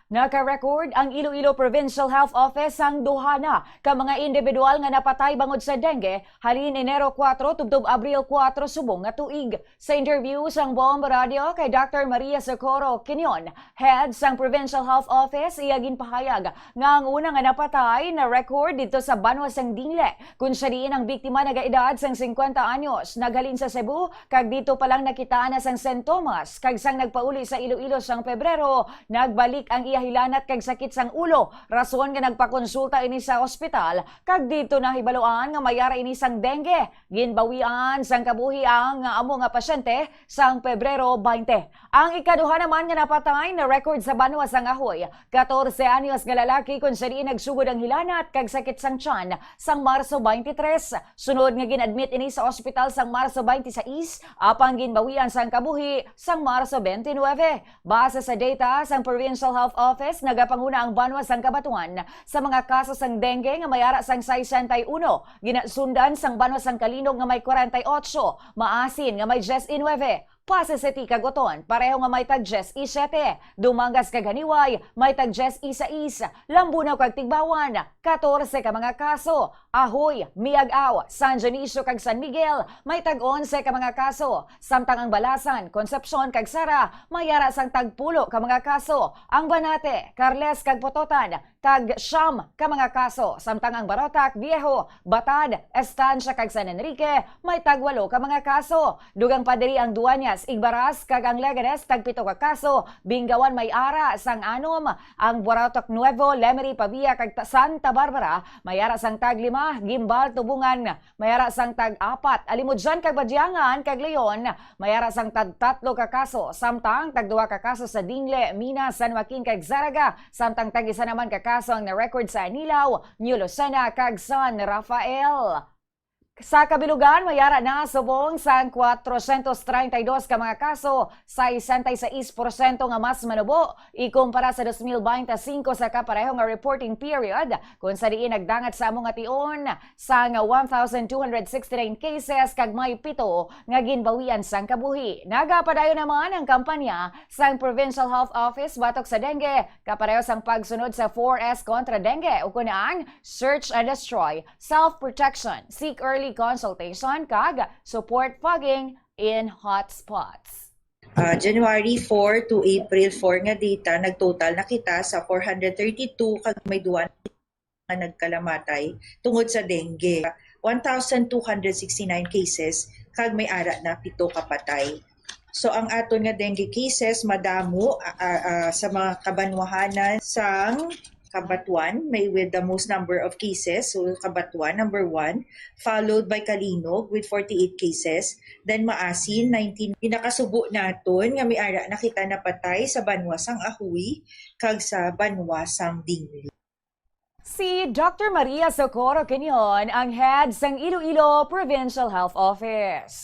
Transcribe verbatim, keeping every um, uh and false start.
Naka-record ang Iloilo Provincial Health Office sang duha na ka mga individual nga napatay bangod sa dengue halin Enero kuwatro tubtob Abril kuwatro subong nga tuig. Sa interview sang Bombo Radio kay Doctor Maria Socorro Quinion, head sang Provincial Health Office, iya ginpahayag nga ang una nga napatay na record didto sa banwa sang Dingle, kun siya diin ang biktima nagaedad sang singkwenta anyos, naghalin sa Cebu, kag dito pa lang nakita na sang sintomas, kag sang nagpauli sa Iloilo sang Pebrero, nagbalik ang iya hilanat kag sakit sang ulo, rason nga nagpakonsulta ini sa ospital, kag dito nahibaluan nga may ara ini sang dengue. Ginbawian sang kabuhi ang amo nga pasyente sang Pebrero twenty. Ang ikaduha naman nga napatay na record sa banwa sang Ajuy, katorse anyos nga lalaki, kun siya diin nagsugod ang hilanat kag sakit sang tiyan sang Marso twenty-three. Sunod nga gin-admit ini sa ospital sang Marso twenty-six, apang ginbawian sang kabuhi sang Marso twenty-nine. Base sa data sang Provincial Health Office, nagapanguna ang banwa sang Cabatuan sa mga kaso sang dengue nga may ara sang sesenta y uno, ginasundan sang banwa sang Calinog nga may kwarenta y otso, Maasin nga may dyes y nuebe, Passi City kag Oton pareho nga may tag dyes y siyete, Dumangas kag Janiuay may tag dyes y sais, Lambunao kag Tigbauan katorse ka mga kaso, Ajuy, Miag-ao, San Dionisio kag San Miguel may tag onse ka mga kaso, samtang ang Balasan, Concepcion kag Sara may ara sang tagpulo ka mga kaso, ang Banate, Carles kag Pototan kag siyam ka mga kaso, samtang ang Barotac, Viejo, Batad, Estancia kag San Enrique may tagwalo ka mga kaso. Dugang pa diri ang Dueñas, Igbaras kag ang Leganes tagpito ka kaso, Bingawan may ara sang anom, ang Barotac Nuevo, Lemery, Pavia kag ta-, Santa Barbara may ara sang taglima, Guimbal, Tubungan may ara sang tag-apat, Alimodian kag Badiangan kag Leon may ara sang tag-tatlo ka kaso, samtang tagduha ka kaso sa Dingle, Minas, San Joaquin kag Zarraga, samtang tag-isa naman ka kaso ang na-record sa Anilao, New Lucena kag San Rafael. Sa kabilugan, may ara na subong sang kwatrosyentos treinta y dos ka mga kaso, sesenta y seis porsyento nga mas manubo ikumpara sa dos mil bente singko sa kapareho nga reporting period, kun sa diin nagdangat sa amo nga tion sang one thousand two hundred sixty-nine cases kag may pito nga ginbawian sang kabuhi. Nagapadayon naman ang kampanya sang Provincial Health Office batok sa dengue, kapareho sang pagsunod sa four S kontra dengue, ukon ang search and destroy, self-protection, seek early consultation, kag support fogging in hotspots. Ah, January four to April four nga data, nagtotal na kita sa four hundred thirty-two kag may duwa nga nagkalamatay tungod sa dengue. One thousand two hundred sixty-nine cases kag may ara na pito ka patay. So, ang aton nga dengue cases madamo, ah, ah, ah, sa mga kabanwahanan sang Cabatuan, may with the most number of cases. So, Cabatuan, number one, followed by Calinog with forty-eight cases, then Maasin, nineteen. Pinakasubo naton nga may ara na kita napatay sa banwa sang Ajuy kag sa banwa sang Dingle. Si Doctor Maria Socorro Quinion ang head sang Iloilo Provincial Health Office.